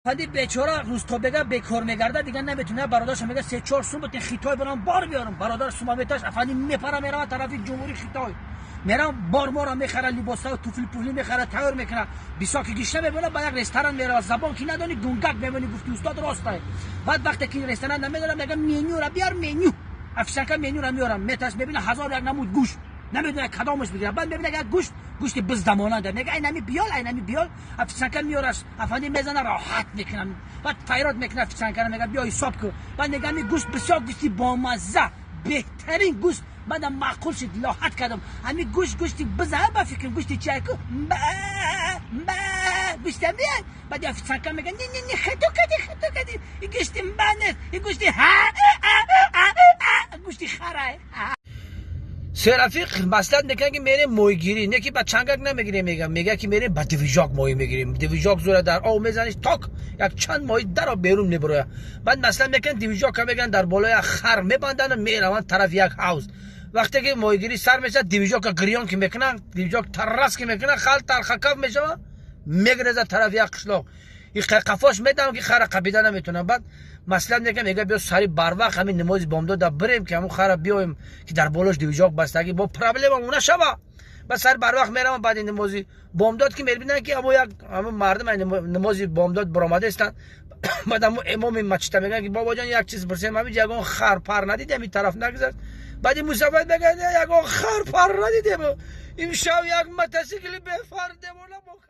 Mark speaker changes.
Speaker 1: Афанди бечора рӯзтобега бекор мегарда, дигар наметуна. Бародарша мега: 3-4 сум бутин, Хитой барам, бор биёрам. Бародар сума меташ, афанди мепара, мерава тарафи ҷумҳури Хитой. Мерам, бор мора мехара, либоса, туфли пуфли мехара, тайёр мекуна. Бисёр ки гишна мебона, ба як ресторан мерава. Забон ки надони, гунгак мемони. Гуфти устод ростай. Баъд вақте ки ресторан намедонам, мега: «Менюра биёр, меню». Официантка менюра меорам, меташ, мебина ҳазор як намуд гӯшт, намедона кадомаш бигира. Баъд мебина як гӯшт, гӯшти биздамонанда. Мега: «Айнами биёл, айнами биёл». Официантка меораш, афанди мезана, роҳат мекунам. Баъд файрод мекуна официанткара, мега: «Биё, ҳисоб кун». Баъд мега: «Ами гӯшт бисёр гӯшти бомазза, беҳтарин гӯшт, баъдам маъқул шуд, лоҳат кардам. Ами гӯшт гӯшти биза, ба фикрам гӯшти чайку гӯшта мия». Баъд официантка мега: «Не, не, не, хато кардӣ, хато кардӣ, и гӯшти ба нест, и гӯшти гӯшти харай».
Speaker 2: Се рафиқ маслиҳат мекунад, ки мерем моҳигирӣ. Не ки ба чангак намегирем, мега, мега ки мерем, ба движок моҳӣ мегирем. Движок зура, дар об мезаниш, ток як чанд моҳӣ даро берун мебарояд. Баъд маслиҳат мекунад, движока мегиранд, дар болои як хар мебанданду мераванд тарафи як ҳавз. Вақте ки моҳигирӣ сар мешавад, движока гирён ки мекунанд, движок таррас ки мекунанд, хал тархакаф мешавад, мегрезад тарафи як қишлоқ. Қафош медам, ки хара қабида наметонам. Баъд маслиҳат мекунам, мега: «Биё, сари барвақт ҳамин намози бомдода бирем, ки ҳамун хара биёем, ки дар болош движок бастагӣ, бо проблема нашава». Баъд сари барвақт меравам. Баъди намози бомдод ки мебинанд, ки амо як ҳамун мардум намози бомдод баромада истанд. Баъд ҳамун имоми масҷида мегӯянд, ки: «Бобоҷон, як чиз пурсем, ҳамин ягон хар пар надидем, ин тараф нагузашт?» Баъди мусаффат мегӯяд: «Ягон хар пар надидем, имшаб як мотосикли бефар девона мо».